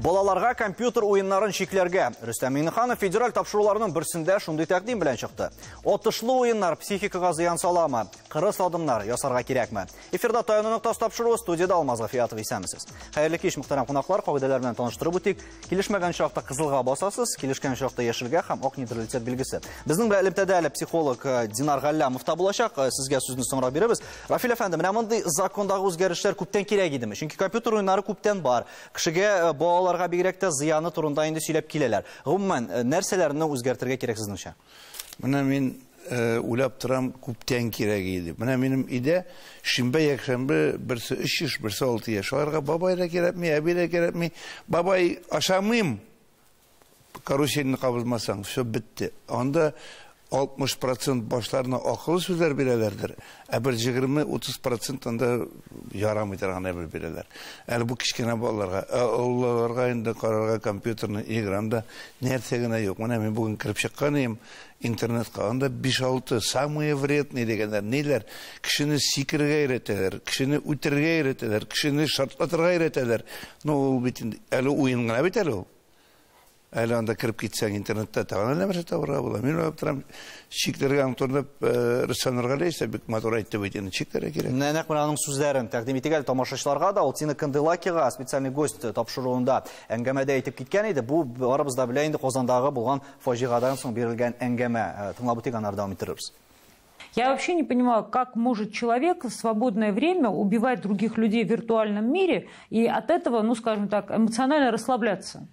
Балаларга компьютер уеннарын чикләргә. Рөстәм Миңнеханов федераль тапшыруларның берсендә шундый тәкъдим белән чыкты. Отышлы уеннар психикага зыян саламы? Кырыс адымнар ясарга кирәкме? Эфирда Таяну ноктасы тапшыруы, студияда Алмаз Гафиятов, исәнмесез. Хәерле кич, мөхтәрәм кунаклар, кагыйдәләр белән таныштырып үтик. Килешмәгән чакта кызылга басасыз, килешкән чакта яшелгә һәм ак нейтралитет билгесе. Безнең белән элемтәдә әле психолог Динар Галләмов та булачак. Сезгә сүзне соңрак бирәбез. Рафил әфәнде, менә мондый закондагы үзгәрешләр күптән кирәк идеме? Чөнки компьютер уеннары күптән бар. Кешегә, балаларга бигрәк тә зыяны турында инде сөйләп киләләр. Гомумән, нәрсәләрне үзгәртергә кирәк сезнеңчә? Менә мин уйлап торам, күптән кирәк иде. Менә минем өйдә шимбә, якшәмбе берсе 3 яшь, берсе 6 яшь. Аларга бабай да кирәкми, әби дә кирәкми. Бабай ашамыйм. Карусельне кабызмасаң, все бетте. Анда 60% башларына акыллы сүзләр бирәләрдер, ә бер 20-30% анда ярамый торган әйбер бирәләр. Әле бу кечкенә балаларга, ә олыларга инде карарга компьютерны, игранда нәрсә генә юк. Менә мин бүген кереп чыккан идем интернетка, анда 5-6 самые вредные дигәннәр, ниләр? Кешене сикерергә өйрәтәләр, кешене үтерергә өйрәтәләр, кешене шартлатырга өйрәтәләр. Ну, ул бит инде әле уен гына бит әле ул. Әле анда кереп китсәң интернетта тагын әллә нәрсә табырга була. Мин уйлап торам, чикләргә аның турында Рөстәм Нургалиевич та бик матур әйтте бит инде, чикләргә кирәк. Менә нәкъ менә аның сүзләрен тәкъдим итик әле тамашачыларга да. Ул Тина Канделакига специальный гость тапшыруында әңгәмәдә әйтеп киткән иде. Бу барыбыз да белә инде, Казандагы булган фаҗигадан соң бирелгән әңгәмә. Тыңлап үтик, аннары дәвам иттерербез. Я вообще не понимаю, как может человек в свободное время убивать других людей в виртуальном мире и от этого, ну, скажем так, эмоционально расслабляться.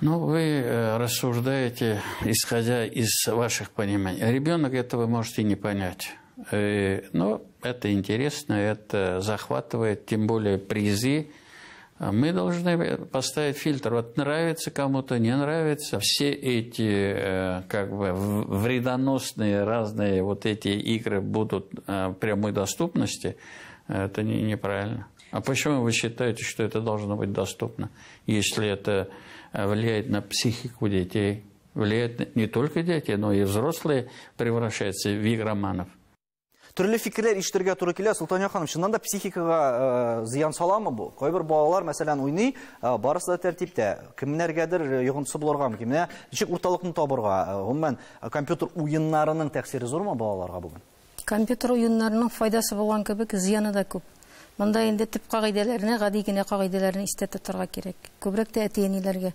Ну, вы рассуждаете, исходя из ваших пониманий. Ребенок этого может и не понять. Но это интересно, это захватывает, тем более призы. Мы должны поставить фильтр. Вот нравится кому-то, не нравится. Все эти как бы вредоносные разные вот эти игры будут прямой доступности. Это неправильно. А почему вы считаете, что это должно быть доступно, если это влияет на психику детей? Влияет не только дети, но и взрослые превращаются в игроманов. Төрле фикерләр ишетергә туры килә. Султания ханым, чыннан да психикага зыян саламы бу? Кайбер балалар, мәсәлән, уйный, барысы да тәртиптә. Кемнәргәдер йогынтысы булырга мөмкин. Менә ничек урталыкны табырга? Гомумән, компьютер уеннарының тәэсире зурмы балаларга бүген? Компьютер уеннарының файдасы булган кебек, зыяны да күп. Монда инде төп кагыйдәләрне, гади генә кагыйдәләрне истә тотарга кирәк. Күбрәк тә әти-әниләргә.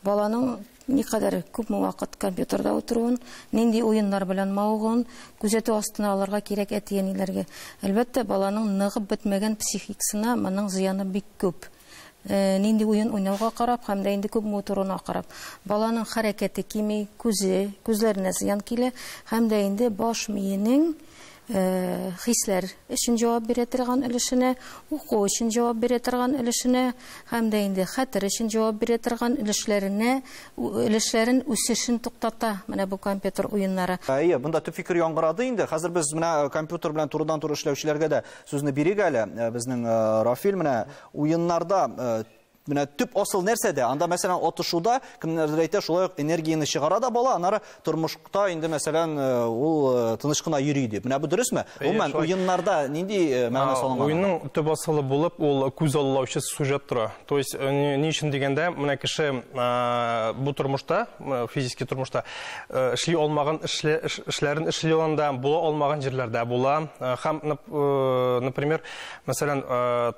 Баланың никадәр күпме вакыт компьютерда утыруын, нинди уеннар белән мавыгуын күзәтү астына алырга кирәк әти-әниләргә. Әлбәттә, баланың ныгып бетмәгән психикасына моның зыяны бик күп. Нинди уен уйнауга карап һәм дә инде күпме утыруына карап, баланың хәрәкәте кими, күзе, күзләренә зыян килә һәм дә инде баш миенең хисләр өчен җавап бирә торган өлешенә, уку өчен җавап бирә торган өлешенә һәм дә инде хәтер өчен җавап бирә торган өлешләренә, өлешләрен үсешен туктата менә бу компьютер уеннары. Әйе, монда төп фикер яңгырады инде. Хәзер без менә компьютер белән турыдан-туры эшләүчеләргә дә сүзне бирик әле. Безнең Рафил менә уеннарда менә төп асыл нәрсәдә? Анда, мәсәлән, атышуда кемнәрдер әйтә, шулай ук энергияне чыгара да бала, аннары тормышта инде, мәсәлән, ул тыныч кына йөри дип. Менә бу дөресме? Гомумән, уеннарда нинди мәгънә салынган? Уенның төп асылы булып, ул күз аллаучы сюжет тора. То есть, ни өчен дигәндә, менә кеше бу тормышта, физический тормышта эшли алмаган эшләрен эшли анда, була алмаган җирләрдә була. Һәм, например, мәсәлән,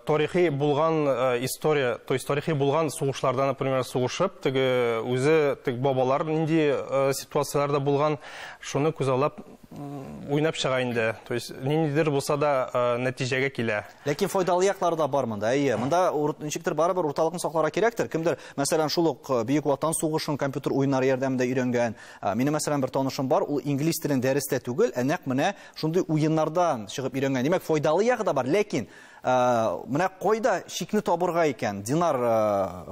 тарихи булган история, то есть тарихи булган сугышларда, например, сугышып, теге үзе, теге бабалар нинди ситуацияләрдә булган, шуны күзаллап уйнап чыга инде. То есть ниндидер булса да нәтиҗәгә килә. Ләкин файдалы яклары да бар монда. Әйе, монда ничектер барыбер урталыкны сакларга кирәктер. Кемдер, мәсәлән, шул ук Бөек Ватан сугышын компьютер уеннары ярдәмендә өйрәнгән. Минем, мәсәлән, бер танышым бар, ул инглиз телен дәрестә түгел, ә нәкъ менә шундый уеннардан чыгып өйрәнгән. Димәк, файдалы ягы да бар, ләкин менә кайда чикне табырга икән? Динар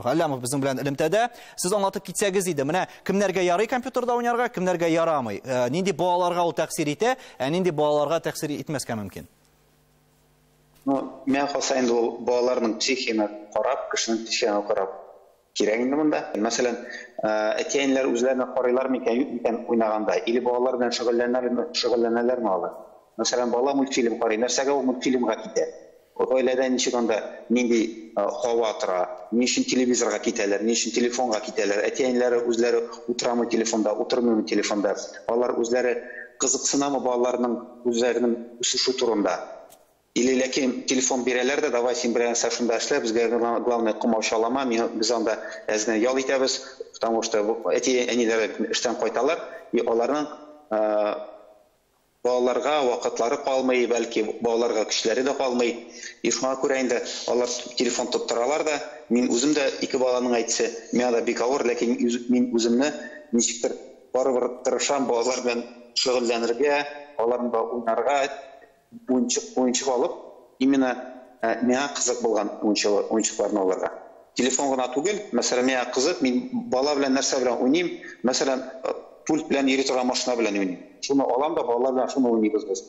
Галләмов безнең белән элемтәдә. Сез аңлатып китсәгез иде, менә кемнәргә ярый компьютерда уйнарга, кемнәргә ярамый? Нинди балаларга ул тәэсир итә, ә нинди балаларга тәэсир итмәскә мөмкин? Ну, миңа калса инде ул балаларның психикасына карап, кешенең психикасына карап кирәк инде монда. Мәсәлән, әти-әниләр үзләренә карыйлар микән, юк микән уйнаганда, или балалар белән шөгыльләнәләрме алар? Мәсәлән, бала мультфильм карый, нәрсәгә ул мультфильмга китә? Гаиләдә ничек анда нинди һава тора, ни өчен телевизорга китәләр, ни өчен телефонга китәләр, әти-әниләре үзләре утырамы телефонда, утырмыймы телефонда, алар үзләре кызыксынамы балаларының үзләренең үсеше турында. Или ләкин телефон бирәләр дә, давай син берәр нәрсә шунда эшлә, безгә главное комачаулама, без анда әз генә ял итәбез, потому что әти-әниләре эштән кайталар, и аларның балаларга вакытлары калмый, бәлки балаларга көчләре дә калмый. И шуңа күрә инде алар телефон тоттыралар да, мин үзем дә ике баланың әтисе, миңа да бик авыр, ләкин мин үземне ничектер барыбер тырышам балалар белән шөгыльләнергә, алар белән уйнарга, уенчык алып, именно миңа кызык булган уенчыкларны алырга. Телефон гына түгел, мәсәлән, миңа кызык, мин бала белән нәрсә белән уйныйм, мәсәлән, пульт белән йөри торган машина белән уйныйм. Шуны алам да балалар белән шуны уйныйбыз без.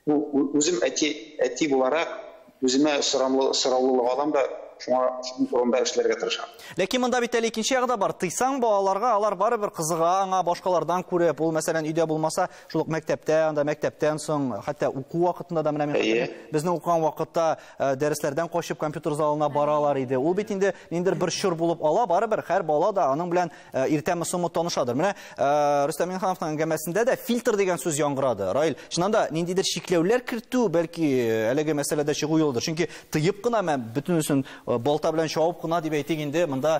Үзем әти буларак, үземә сораулылык алам да, шуңа шуның турында эшләргә тырышам. Ләкин монда бит әле икенче ягы да бар. Тыйсаң балаларга, алар барыбер кызыга, аңа башкалардан күреп, ул мәсәлән өйдә булмаса, шул ук мәктәптә, анда мәктәптән соң, хәтта уку вакытында да менә мин хәтерлим, безнең укыган вакытта дәресләрдән качып компьютер залына баралар иде. Ул бит инде ниндидер бер чор булып ала, барыбер һәр бала да аның белән иртәме соңмы танышадыр. Менә Рөстәм Миңнехановның әңгәмәсендә дә фильтр дигән сүз яңгырады. Раил, чыннан да ниндидер чикләүләр кертү бәлки әлеге мәсьәләдә чыгу юлыдыр. Чөнки тыеп кына мен бөтенесен балта белән чабып кына дип әйтик инде, монда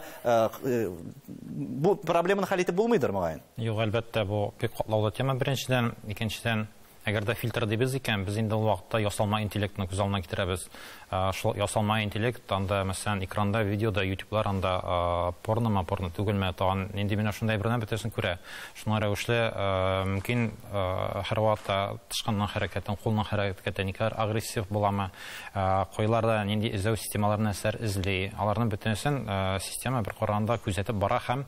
бу проблеманы хәл итеп булмыйдыр мөгаен. Юк, әлбәттә, бу бик катлаулы тема беренчедән, икенчедән, әгәр дә фильтр дибез икән, без инде ул вакытта ясалма интеллектны күз алдына китерәбез. Шул ясалма интеллект анда, мәсәлән, экранда, видеода, YouTube'лар анда порномы, порно түгелме, тагын нинди менә шундай бернәрсә бөтәсен күрә. Шуңа рәвешле мөмкин һәр вакытта тычканның хәрәкәтен, кулның хәрәкәтен, никадәр агрессив буламы, кайларда нинди эзләү системалары нәрсәләр эзли, аларның бөтенесен система бер караганда күзәтеп бара һәм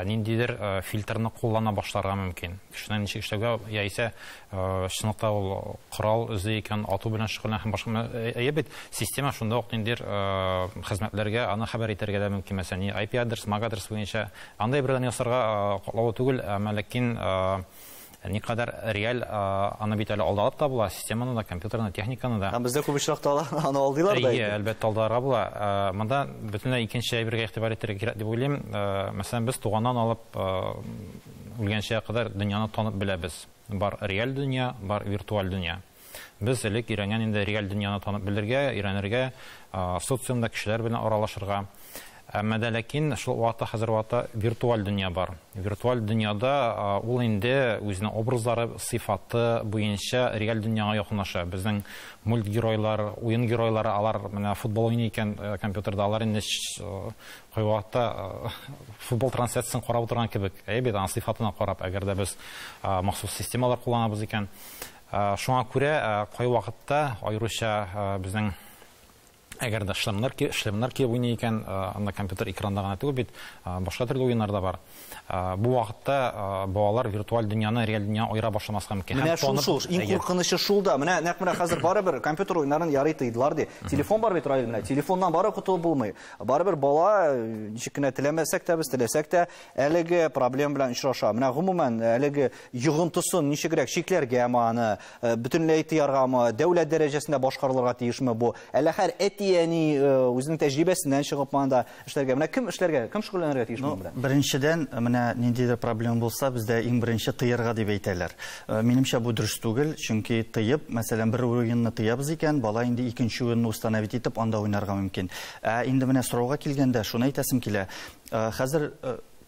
ниндидер фильтрны куллана башларга мөмкин. Кешенең ничек эшләүгә яисә чынлыкта ул корал эзли икән, ату белән шөгыльләнә һәм башка. Әйе бит, система шунда ук ниндидер хезмәтләргә аны хәбәр итәргә дә мөмкин. Мәсәлән, IP адрес, MAC адрес буенча андай бердән ясарга катлаулы түгел, әмма ләкин никадәр реаль аны бит әле алдалап та була, системаны да, компьютерны, техниканы да. Һәм бездә күп очракта аны алдыйлар да. Әйе, әлбәттә алдарга була. Монда бөтенләй икенче әйбергә игътибар итәргә кирәк дип уйлыйм. Мәсәлән, без туганнан алып үлгәнчә кадәр дөньяны танып беләбез. Бар реаль дөнья, бар виртуаль дөнья. Без элек өйрәнгән инде реаль дөньяны танып белергә, өйрәнергә, социумда кешеләр белән аралашырга. Әмма дә ләкин шул вакытта, хәзер вакытта виртуаль дөнья бар. Виртуаль дөньяда ул инде үзенең образлары, сыйфаты буенча реаль дөньяга якынлаша. Безнең мульт геройлар, уен геройлары, алар менә футбол уйный икән компьютерда, алар инде кай вакытта футбол трансляциясын карап утырган кебек. Әйе бит, аның сыйфатына карап, әгәр дә без махсус системалар кулланабыз икән. Шуңа күрә кай вакытта аеруча безнең әгәр дә шлемнар киеп уйный икән, анда компьютер экранда гына түгел бит, башка төрле уеннар да бар. Бу вакытта балалар виртуаль дөньяны реаль дөньядан аера башламаска мөмкин. Менә шул, иң куркынычы шул да. Менә нәкъ менә хәзер барыбер компьютер уеннарын ярый тыйдылар ди. Телефон бар бит, Раил, менә телефоннан бары котылып булмый. Барыбер бала ничек кенә теләмәсәк тә, без теләсәк тә әлеге проблема белән очраша. Менә гомумән әлеге йогынтысын ничегрәк чикләргәме аны, бөтенләй тыяргамы, дәүләт дәрәҗәсендә башкарылырга тиешме бу? Әллә һәр әти-әни үзенең тәҗрибәсеннән чыгып монда эшләргә. Менә кем эшләргә, кем шөгыльләнергә тиеш моның белән? Беренчедән, менә ниндидер проблема булса, бездә иң беренче тыярга дип әйтәләр. Минемчә бу дөрес түгел, чөнки тыеп, мәсәлән, бер уенны тыябыз икән, бала инде икенче уенны установить итеп анда уйнарга мөмкин. Ә инде менә сорауга килгәндә, шуны әйтәсем килә. Хәзер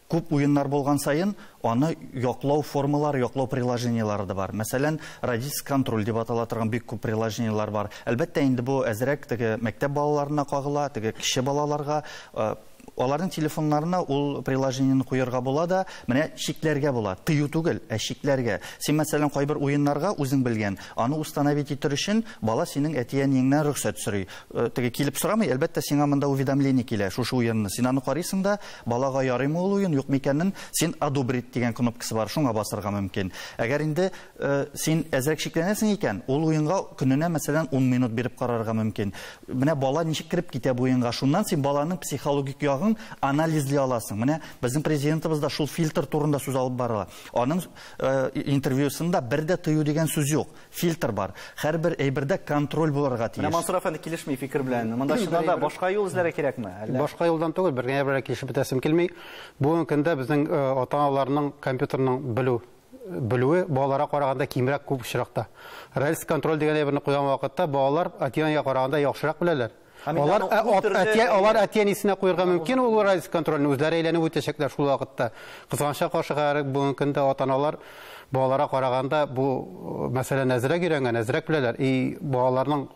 күп уеннар булган саен аны яклау формалары, яклау приложениелары да бар. Мәсәлән, родительский контроль дип атала торган бик күп приложениелар бар. Әлбәттә, инде бу әзрәк теге мәктәп балаларына кагыла, теге кече балаларга, аларның телефоннарына ул приложениене куярга була да, менә чикләргә була. Тыю түгел, ә чикләргә. Син, мәсәлән, кайбер уеннарга үзең белгән, аны установить итер өчен бала синең әти-әниеңнән рөхсәт сорый. Теге килеп сорамый, әлбәттә, сиңа монда уведомление килә, шушы уенны. Син аны карыйсың да, балага ярыймы ул уен, юкмы икәнен, син одобрить дигән кнопкасы бар, шуңа басырга мөмкин. Әгәр инде син әзрәк шикләнәсең икән, ул уенга көненә, мәсәлән, 10 минут биреп карарга мөмкин. Менә бала ничек кереп китә бу уенга, шуннан син баланың психологик ягын анализлый аласың. Менә безнең президентыбыз да шул фильтр турында сүз алып бара. Аның интервьюсында бер дә тыю дигән сүз юк. Фильтр бар. Һәрбер әйбердә контроль булырга тиеш. Менә Мансур әфәнде килешми фикер белән. Монда чыннан да башка юл эзләргә кирәкме? Башка юлдан түгел, бер генә бер килешеп бетәсем килми. Бүгенге көндә безнең ата-аналарның компьютерның белүе балаларга караганда кимрәк күп очракта. Рельс контроль дигән әйберне куйган вакытта балалар әти-әнигә караганда яхшырак беләләр. Алар әти-әнисенә куярга мөмкин ул рельс контрольне, үзләре әйләнеп үтәчәкләр шул вакытта. Кызганычка каршы, бүгенге көндә ата-аналар балаларга караганда бу мәсьәләне әзрәк өйрәнгән, әзрәк беләләр. И балаларның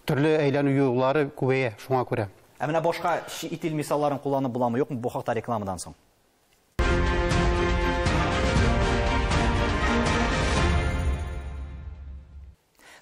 төрле әйләнү юллары күбәя шуңа күрә. Ә менә башка чит ил мисалларын кулланып буламы, юкмы? Бу хакта рекламадан соң.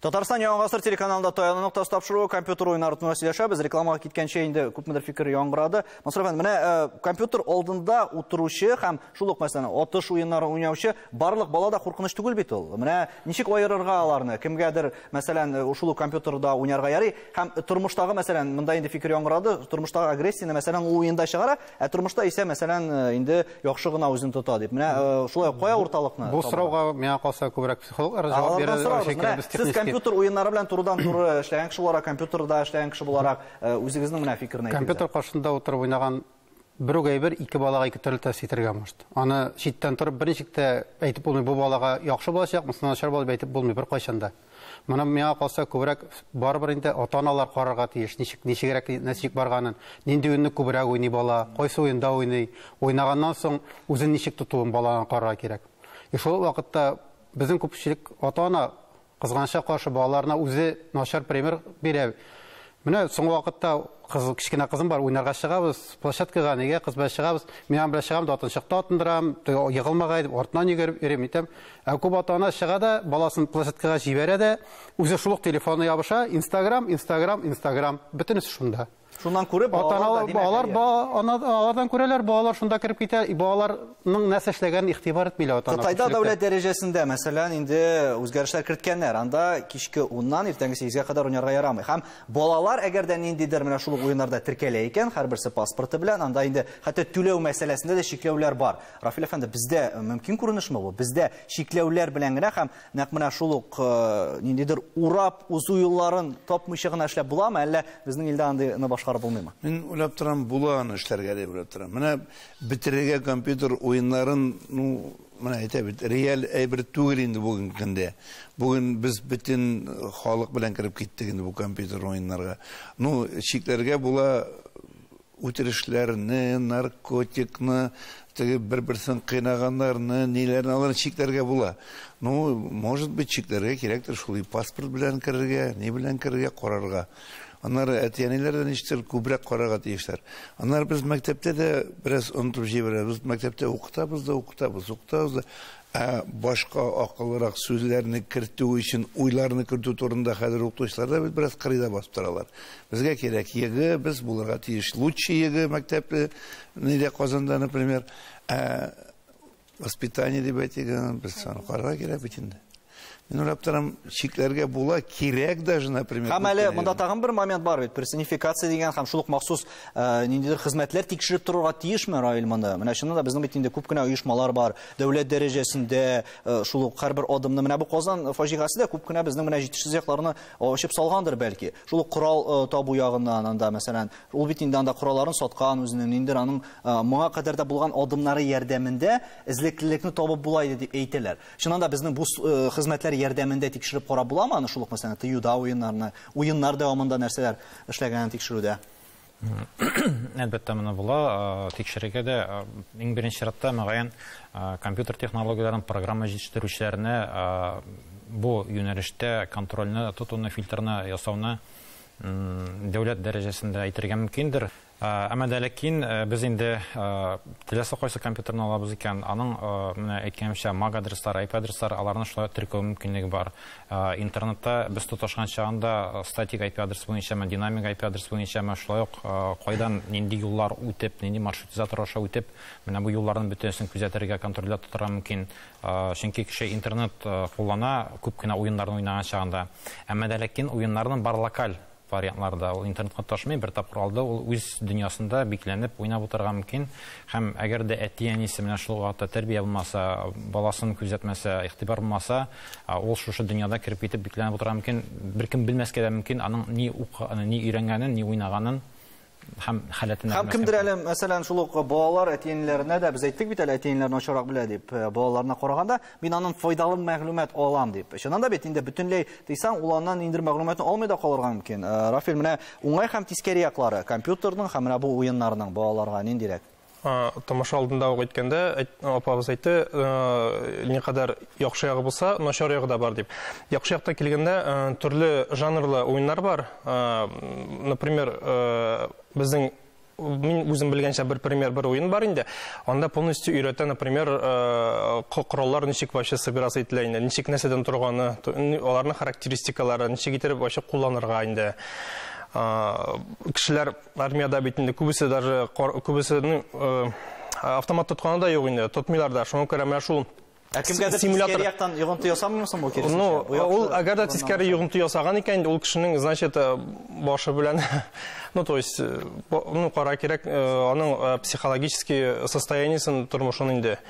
Татарстан Яңа Гасыр телеканалында Таяну ноктасы тапшыруы компьютер уеннары турында сөйләшәбез. Рекламага киткәнче инде күпмедер фикер яңгырады. Мансур әфәнде, менә компьютер алдында утыручы һәм шул ук мәсәлән атыш уеннары уйнаучы барлык бала да куркыныч түгел бит ул. Менә ничек аерырга аларны? Кемгәдер, мәсәлән, шул ук компьютерда уйнарга ярый һәм тормыштагы, мәсәлән, монда инде фикер яңгырады, тормыштагы агрессияне, мәсәлән, ул уенда чыгара, ә тормышта исә, мәсәлән, инде яхшы гына үзен тота дип. Менә шулай кая урталыкны? Бу сорауга миңа калса күбрәк психологлар җавап бирә. Компьютер уеннары белән турыдан-туры эшләгән кеше буларак, компьютерда эшләгән кеше буларак, үзегезнең менә фикерне әйтегез. Компьютер каршында утырып уйнаган бер үк әйбер ике балага ике төрле тәэсир итәргә может. Аны читтән торып берничек тә әйтеп булмый, бу балага яхшы булачак, монысы начар булып әйтеп булмый беркайчан да. Моны миңа калса күбрәк барыбер инде ата-аналар карарга тиеш, ничек ничегрәк ничек барганын, нинди уенны күбрәк уйный бала, кайсы уенда уйный, уйнаганнан соң үзен ничек тотуын баланы карарга кирәк. И шул вакытта безнең күпчелек ата-ана кызганычка каршы балаларына үзе начар пример бирә. Менә соңгы вакытта кечкенә кызым бар, уйнарга чыгабыз, площадкага нигә кыз белән чыгабыз. Мин аның белән чыгам да атынчыкта атындырам, егылмагай дип артыннан йөгереп йөрим итәм. Ә күп ата-ана чыга да баласын площадкага җибәрә дә, үзе шул ук телефонына ябыша, Инстаграм, Инстаграм, Инстаграм, бөтенесе шунда. Шуннан күреп балалар алардан күрәләр, балалар шунда кереп китә, балаларның нәрсә эшләгәнен игътибар итмиләр ата-ана. Кытайда дәүләт дәрәҗәсендә, мәсәлән, инде үзгәрешләр керткәннәр. Анда кичке 10-нан иртәнге 8-гә кадәр уйнарга ярамый. Һәм балалар әгәр дә ниндидер менә шул ук уеннарда теркәлә икән, һәрберсе паспорты белән, анда инде хәтта түләү мәсьәләсендә дә чикләүләр бар. Рафил әфәнде, бездә мөмкин күренешме бу? Бездә чикләүләр белән генә һәм нәкъ менә шул ук ниндидер урап узу юлларын тапмыйча гына эшләп буламы, әллә безнең илдә андыйны башкарып булмыймы? Мин уйлап торам, була аны эшләргә дип уйлап торам. Менә бетерергә компьютер уеннарын, ну, менә әйтә бит, реаль әйбер түгел инде бүгенге көндә. Бүген без бөтен халык белән кереп киттек инде бу компьютер уеннарга. Ну, чикләргә була үтерешләрне, наркотикны, теге бер-берсен кыйнаганнарны, ниләрне аларны чикләргә була. Ну, может быть, чикләргә кирәктер шул паспорт белән керергә, ни белән керергә, карарга. Аннары әти-әниләр дә ничектер күбрәк карарга тиешләр. Аннары без мәктәптә дә бераз онытып җибәрәбез. Без мәктәптә укытабыз да, укытабыз, укытабыз да. Ә башка акыллырак сүзләрне кертү өчен, уйларны кертү турында хәзер укытучылар да бераз кырыйда басып торалар. Безгә кирәк ЕГЭ, без булырга тиеш лучший ЕГЭ мәктәпе, нидә Казанда, например. Ә воспитание дип әйтик, без аны карарга кирәк бит инде. Мин уйлап торам, чикләргә була, кирәк даже, например. Һәм әле монда тагын бер момент бар бит, персонификация дигән һәм шул ук махсус ниндидер хезмәтләр тикшереп торырга тиешме, Раил, монда? Менә чыннан да безнең бит инде күп кенә оешмалар бар, дәүләт дәрәҗәсендә шул ук һәрбер адымны, менә бу Казан фаҗигасе дә күп кенә безнең менә җитешсез якларны ачып салгандыр бәлки. Шул ук корал табу ягыннан анда, мәсәлән, ул бит инде анда коралларын саткан үзенең, ниндидер аның моңа кадәр дә булган адымнары ярдәмендә эзлеклелекне табып була иде дип әйтәләр. Чыннан да безнең бу хезмәтләр ярдәмендә тикшереп карап буламы аны, шул ук мәсәлән, тыюда уеннарны, уеннар дәвамында нәрсәләр эшләгәнен тикшерүдә? Әлбәттә, моны була тикшерергә дә. Иң беренче чиратта, мөгаен, компьютер технологияләрен, программа җитештерүчеләрне бу юнәлештә контрольне тотуны, фильтрны ясауны дәүләт дәрәҗәсендә әйтергә мөмкиндер. Әмма дә ләкин без инде теләсә кайсы компьютерны алабыз икән, аның менә әйткәнемчә MAC адреслары, IP адреслары, аларны шулай теркәү мөмкинлеге бар. Интернетта без тоташкан чагында статик IP адрес буенчамы, динамик IP адрес буенчамы, шулай ук кайдан нинди юллар үтеп, нинди маршрутизатор аша үтеп, менә бу юлларның бөтенесен күзәтергә, контрольдә тотарга мөмкин. Чөнки кеше интернет куллана күп кенә уеннарны уйнаган чагында. Әмма дә ләкин уеннарның бар локаль вариантларда. Ул интернетка ташмый, бер тапкыр алды, ул үз дөньясында бикләнеп уйнап утырырга мөмкин. Һәм әгәр дә әти-әнисе менә шул вакытта тәрбия булмаса, баласын күзәтмәсә, игътибар булмаса, ул шушы дөньяда кереп китеп бикләнеп утырырга мөмкин. Беркем белмәскә дә мөмкин аның ни укыганын, ни өйрәнгәнен, ни уйнаганын һәм халәтен. Һәм кемдер әле, мәсәлән, шул ук балалар әти-әниләренә дә, без әйттек бит әле, әти-әниләр начаррак белә дип, балаларына караганда, мин аннан файдалы мәгълүмат алам дип. Чыннан да бит инде бөтенләй тыйсаң, ул аннан ниндидер мәгълүматны алмый да калырга мөмкин. Рафил, менә уңай һәм тискәре яклары компьютерның һәм менә бу уеннарның балаларга ниндирәк? Тамаша алдында ук әйткәндә, апабыз әйтте, никадәр яхшы ягы булса, начар ягы да бар дип. Яхшы якта килгәндә, төрле жанрлы уеннар бар. Например, безнең, мин үзем белгәнчә бер пример, бер уен бар инде. Анда полностью өйрәтә, например, кораллар ничек вообще собираться ителә инде, ничек нәрсәдән торганы, аларның характеристикалары, ничек итеп вообще кулланырга инде. Кешеләр армияда бит инде күбесе даже күбесенең автомат тотканы да юк инде, тотмыйлар да. Шуңа күрә менә шул Ә кемгәдер симулятор тискәре яктан йогынты ясамыймы соң бу киресенчә? Ну, Бу яхшы ул әгәр дә тискәре урыннан йогынты ясаган икән, инде ул кешенең, значит, башы белән, ну, то есть, ну, кара кирәк, аның психологический состояниесен, тормышын инде.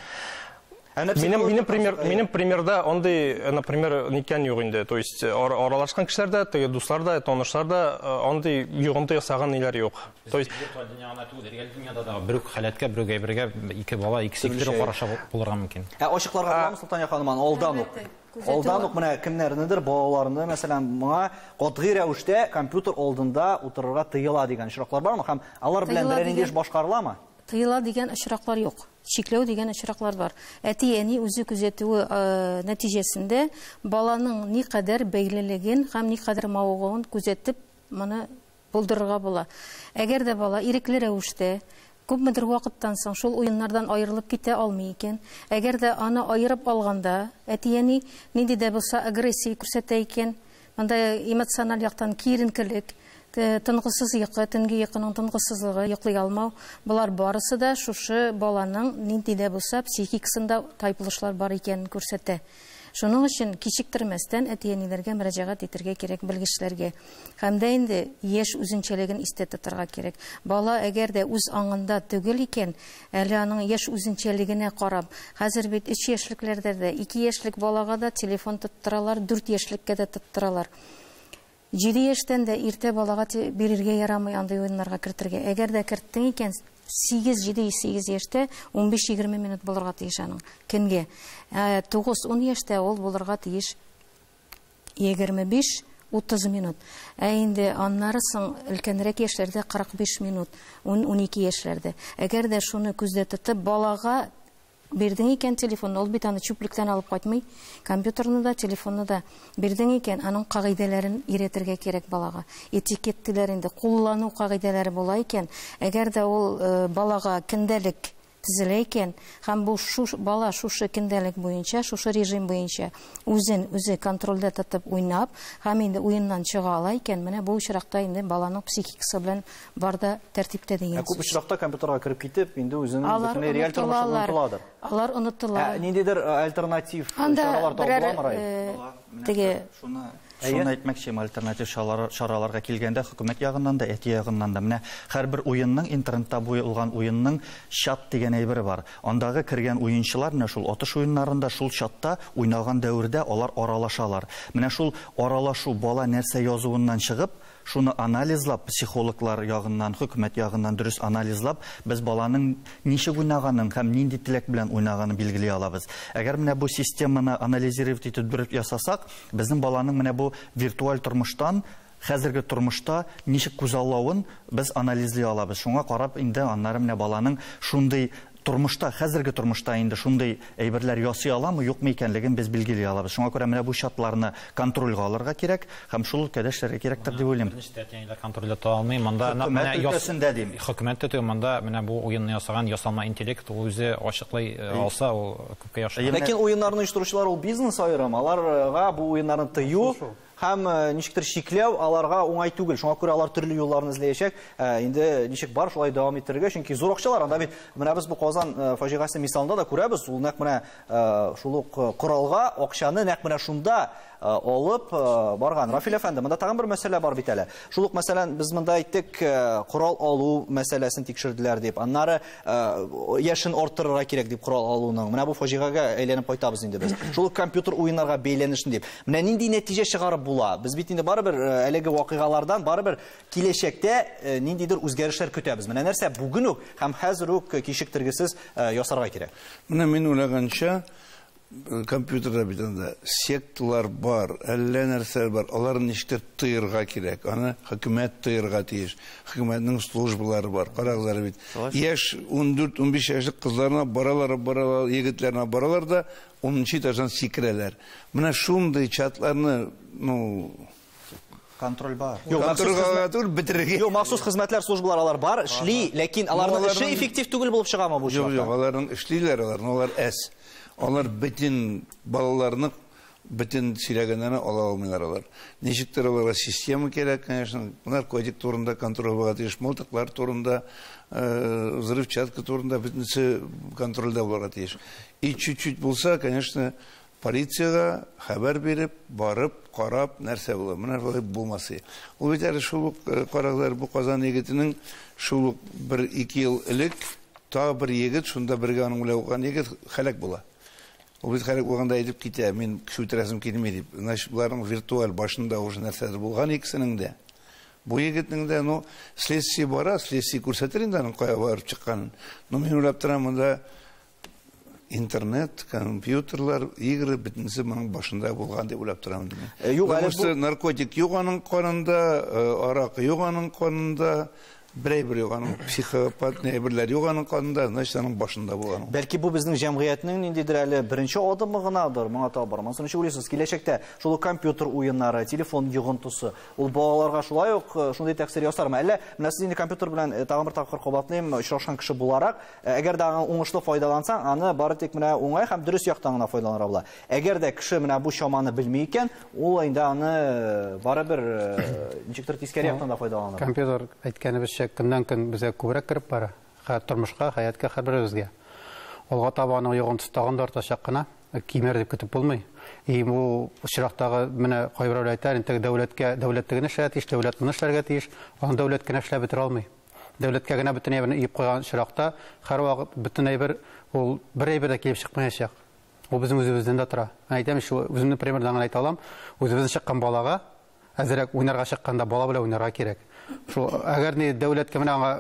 Ә менә Минем, психологик минем пример, яктан минем примерда андый, например, никән юк инде. То есть, аралашкан кешеләр дә, теге дуслар да, танышлар да, андый йогынты ясаган ниләр юк. То есть виртуаль дөнья гына түгел, реаль дөньяда да бер үк халәткә, бер үк әйбергә ике бала, ике Төрле сектор шәй. караша булырга мөмкин. Ә ачыкларга буламы, Солтания ханым, аны алдан ук? Күзәтү Алдан ук менә кемнәрнедер балаларны, мәсәлән, моңа катгый рәвештә компьютер алдында утырырга тыела дигән очраклар бармы? Һәм алар белән Тыела берәр нинди дигән эш башкарыламы? Тыела дигән очраклар юк. Чикләү дигән очраклар бар. Әти-әни үзе күзәтүе нәтиҗәсендә баланың никадәр бәйлелеген һәм никадәр мавыгуын күзәтеп, моны булдырырга була. Әгәр дә бала ирекле рәвештә күпмедер вакыттан соң шул уеннардан аерылып китә алмый икән, әгәр дә аны аерып алганда әти-әни нинди дә булса агрессия күрсәтә икән, монда эмоциональ яктан киеренкелек, тынгысыз йокы, төнге йокының тынгысызлыгы, йоклый алмау, болар барысы да шушы баланың нинди дә булса психикасында тайпылышлар бар икәнен күрсәтә. Шуның өчен кичектермәстән әти-әниләргә мөрәҗәгать итәргә кирәк белгечләргә. Һәм дә инде яшь үзенчәлеген истә тотарга кирәк. Бала әгәр дә үз аңында түгел икән, әле аның яшь үзенчәлегенә карап, хәзер бит 3 яшьлекләрдә дә, 2 яшьлек балага да телефон тоттыралар, 4 яшьлеккә дә тоттыралар. 7 яшьтән дә иртә балага бирергә ярамый андый уеннарга кертергә. Әгәр дә керттең икән, сигез, җиде, сигез яшьтә ун биш-егерме минут булырга тиеш аның көнгә. 9-10 яшьтә ул булырга тиеш егерме биш, утыз минут. Ә инде аннары соң өлкәнрәк яшьләрдә кырык биш минут, ун ике яшьләрдә. Әгәр дә шуны күздә тотып, балага бирдең икән телефонны, ул бит аны чүплектән алып кайтмый, компьютерны да, телефонны да бирдең икән, аның кагыйдәләрен өйрәтергә кирәк балага. Этикет диләр инде, куллану кагыйдәләре була икән, әгәр дә ул балага көндәлек төзелә икән, һәм бу бала шушы көндәлек буенча, шушы режим буенча үзен үзе контрольдә тотып уйнап, һәм инде уеннан чыга ала икән, менә бу очракта инде баланың психикасы белән бар да тәртиптә дигән Ә күп сүз. очракта компьютерга кереп китеп, инде үзенең Алар бөтенләй реаль тормышын онытылалар. онытыладыр. Алар онытыла. Ә ниндидер альтернатив Анда чаралар табыламы, берәр, Рай? теге Шуны әйтмәкче, альтернатив чараларга килгәндә, хөкүмәт ягыннан да, әти ягыннан да. Менә һәрбер уенның, интернетта буелган уенның чат дигән әйбере бар. Андагы кергән уенчылар менә шул атыш уеннарында, шул чатта уйнаган дәвердә алар аралашалар. Менә шул аралашу бала нәрсә язуыннан чыгып, шуны анализлап, психологлар ягыннан, хөкүмәт ягыннан дөрес анализлап, без баланың ничек уйнаганын һәм нинди теләк белән уйнаганын билгели алабыз. Әгәр менә бу системаны анализировать итеп дөрес ясасак, безнең баланың менә бу виртуаль тормыштан хәзерге тормышта ничек күзаллавын без анализлый алабыз. Шуңа карап инде аннары менә баланың шундый тормышта, хәзерге тормышта инде шундый әйберләр ясый аламы, юкмы икәнлеген без билгели алабыз. Шуңа күрә менә бу шартларны контрольгә алырга кирәк һәм шул өлкәдә эшләргә кирәктер дип уйлыйм. Беренче әти-әниләр контрольдә тота алмый. Монда Хөкүмәт менә өлкәсендә дим. Хөкүмәт тә түгел, монда менә бу уенны ясаган ясалма интеллект ул үзе ачыклый алса, ул күпкә яхшы. Ләкин уеннарны оештыручылар ул бизнес аерым. Аларга бу уеннарны тыю Һәм ничектер чикләү аларга уңай түгел. Шуңа күрә алар төрле юлларны эзләячәк. Инде ничек бар шулай дәвам иттерергә, чөнки зур акчалар анда бит. Менә без бу Казан фаҗигасе мисалында да күрәбез, ул нәкъ менә шул ук коралга акчаны нәкъ менә шунда алып барган. Рафил әфәнде, монда тагын бер мәсьәлә бар бит әле. Шул ук, мәсәлән, без монда әйттек, корал алу мәсьәләсен тикшерделәр дип. Аннары яшен арттырырга кирәк дип корал алуның. Менә бу фаҗигагә әйләнеп кайтабыз инде без. Шул ук компьютер уеннарга бәйләнешен дип. Менә нинди нәтиҗә чыгарып була? Без бит инде барыбер әлеге вакыйгалардан барыбер киләчәктә ниндидер үзгәрешләр көтәбез. Менә нәрсә бүген үк һәм хәзер үк кичектергесез ясарга кирәк. Менә мин уйлаганча, компьютерда бит анда секталар бар, әллә нәрсәләр бар, аларны ничектер тыерга кирәк, аны хөкүмәт тыерга тиеш, хөкүмәтнең службалары бар, карагыз әле бит. Яшь 14-15 яшьлек кызларына баралар, баралар, егетләренә баралар да 10 этаждан сикерәләр. Менә шундый чатларны, ну, контроль бар. Юк, махсус хезмәтләр службалар алар бар, эшли, ләкин аларның эше эффектив түгел булып чыгамы бу очракта? Юк, аларның эшлиләр, алар әз. Алар бөтен балаларны, бөтен сөйләгәннәрне ала алмыйлар алар. Ничектер аларга система кирәк, конечно, наркотик турында контроль булырга тиеш, мылтыклар турында, взрывчатка турында бөтенесе контрольдә булырга тиеш. И чуть-чуть булса, конечно, полициягә хәбәр биреп, барып, карап, нәрсә була. Менә шулай булмасы. Ул бит әле шул ук карагызлар, бу Казан егетенең шул ук 1-2 ел элек тагы бер егет, шунда бергә аның белән укыган егет һәлак була. Ул бит һәлак булганда әйтеп китә, мин кеше үтерәсем килми дип. Значит, буларның виртуаль башында уже нәрсәләр булган икесенең дә. Бу егетнең дә, ну, следствие бара, следствие күрсәтер инде аның кая барып чыкканын. Но мин уйлап торам, монда интернет, компьютерлар, игры бөтенесе моның башында булган дип уйлап торам инде мин. Юк, әле бу наркотик юк аның канында, аракы юк аның канында, берәй бер юк аның, психопат әйберләр юк аның канында, значит, аның башында булган. Бәлки бу безнең җәмгыятьнең ниндидер әле беренче адымы гынадыр, моңа таба бармасын. Ничек уйлыйсыз, киләчәктә шул ук компьютер уеннары, телефон йогынтысы, ул балаларга шулай ук шундый тәэсир ясармы? Әллә менә сез инде компьютер белән тагын бер тапкыр кабатлыйм, очрашкан кеше буларак, әгәр дә аңа уңышлы файдалансаң, аны бары тик менә уңай һәм дөрес яктан гына файдаланырга була. Әгәр дә кеше менә бу чаманы белми икән, ул инде аны барыбер ничектер тискәре яктан да файдаланыр. Компьютер әйткәнебезчә, көннән көн безгә күбрәк кереп бара. Тормышка, хәятка, һәрберебезгә. Алга таба аның йогынтысы тагын да артачак кына, кимер дип көтеп булмый. И бу очрактагы менә кайберәүләр әйтә, инде дәүләткә, дәүләт тегене эшләргә тиеш, дәүләт моны эшләргә тиеш, аны дәүләт кенә эшләп бетерә алмый. Дәүләткә генә бөтен әйберне өеп куйган очракта һәрвакыт бөтен әйбер ул бер әйбер дә килеп чыкмаячак. Ул безнең үзебездән дә тора. Әйтәм, шул үземнең примердан гына әйтә алам. Үзебездән чыккан балага әзрәк уйнарга чыкканда бала белән уйнарга кирәк. Шул әгәр ни дәүләткә менә аңа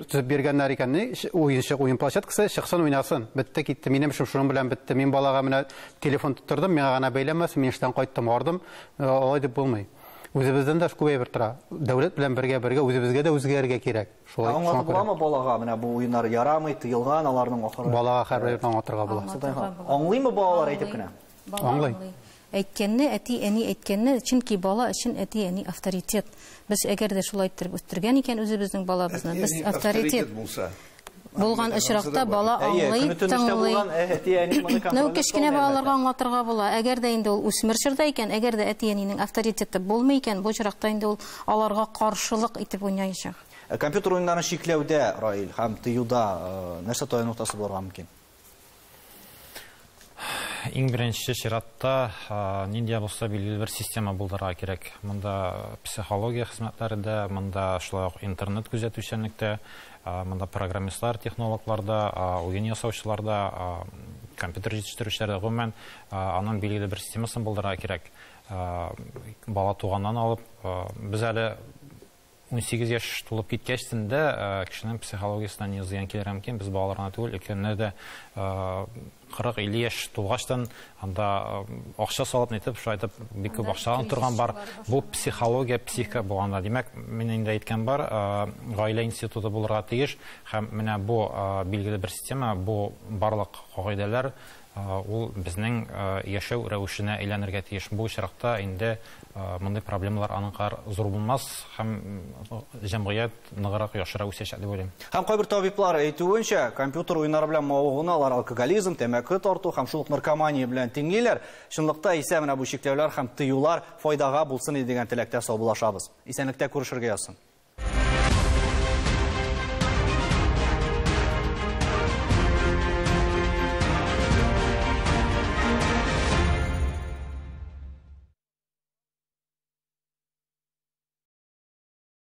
төзеп биргәннәр икән, ни уенчык, уен площадкасы, чыксын уйнасын. Бетте китте. Минем эшем шуның белән бетте. Мин балага менә телефон тоттырдым, миңа гына бәйләнмәсен, мин эштән кайттым, ардым. Алай дип булмый. Үзебездән дә күп әйбер тора. Дәүләт белән бергә-бергә үзебезгә дә үзгәрергә кирәк. Шулай. Аңлатып буламы балага менә бу уеннар ярамый, тыелган, аларның ахыры? Балага һәрбер аңлатырга була. Аңлыймы балалар әйтеп кенә? Аңлый. Әйткәнне, әти-әни әйткәнне, чөнки бала өчен әти-әни авторитет. Без әгәр дә шулай иттереп үстергән икән үзебезнең балабызны, без авторитет булган очракта бала аңлый, тыңлый. Ну, кечкенә балаларга аңлатырга була. Әгәр дә инде ул үсмер чорда икән, әгәр дә әти-әнинең авторитеты булмый икән, бу очракта инде ул аларга каршылык итеп уйнаячак. Компьютер уеннарын чикләүдә, Раил, һәм тыюда нәрсә таяну ноктасы булырга мөмкин? Иң беренче чиратта нинди булса билгеле бер система булдырырга кирәк. Монда психология хезмәтләре дә, монда шулай ук интернет күзәтүчәнлек тә, монда программистлар, технологлар да, уен ясаучылар да, компьютер җитештерүчеләр дә, гомумән, аның билгеле бер системасын булдырырга кирәк. Бала туганнан алып, без әле 18 яшь тулып киткәчтен дә кешенең психологиясенә ни зыян килергә мөмкин. Без балалар гына түгел, өлкәннәр дә 40-50 яшь тулгачтан анда акча салып нитеп, шулай итеп бик күп акча алып торган бар. Бу психология, психика булганда. Димәк, мин инде әйткән бар, гаилә институты булырга тиеш һәм менә бу билгеле бер система, бу барлык кагыйдәләр ул безнең яшәү рәвешенә әйләнергә тиеш. Бу очракта инде мондый проблемалар аның кадәр зур булмас һәм җәмгыять ныграк яхшырак үсәчәк дип уйлыйм. Һәм кайбер табиблар әйтүенчә, компьютер уеннары белән мавыгуны алар алкоголизм, тәмәке тәмәке тарту һәм шул ук наркомания белән тиңлиләр. Чынлыкта исә менә бу чикләүләр һәм тыюлар файдага булсын иде дигән теләктә саубуллашабыз. Исәнлектә күрешергә язсын.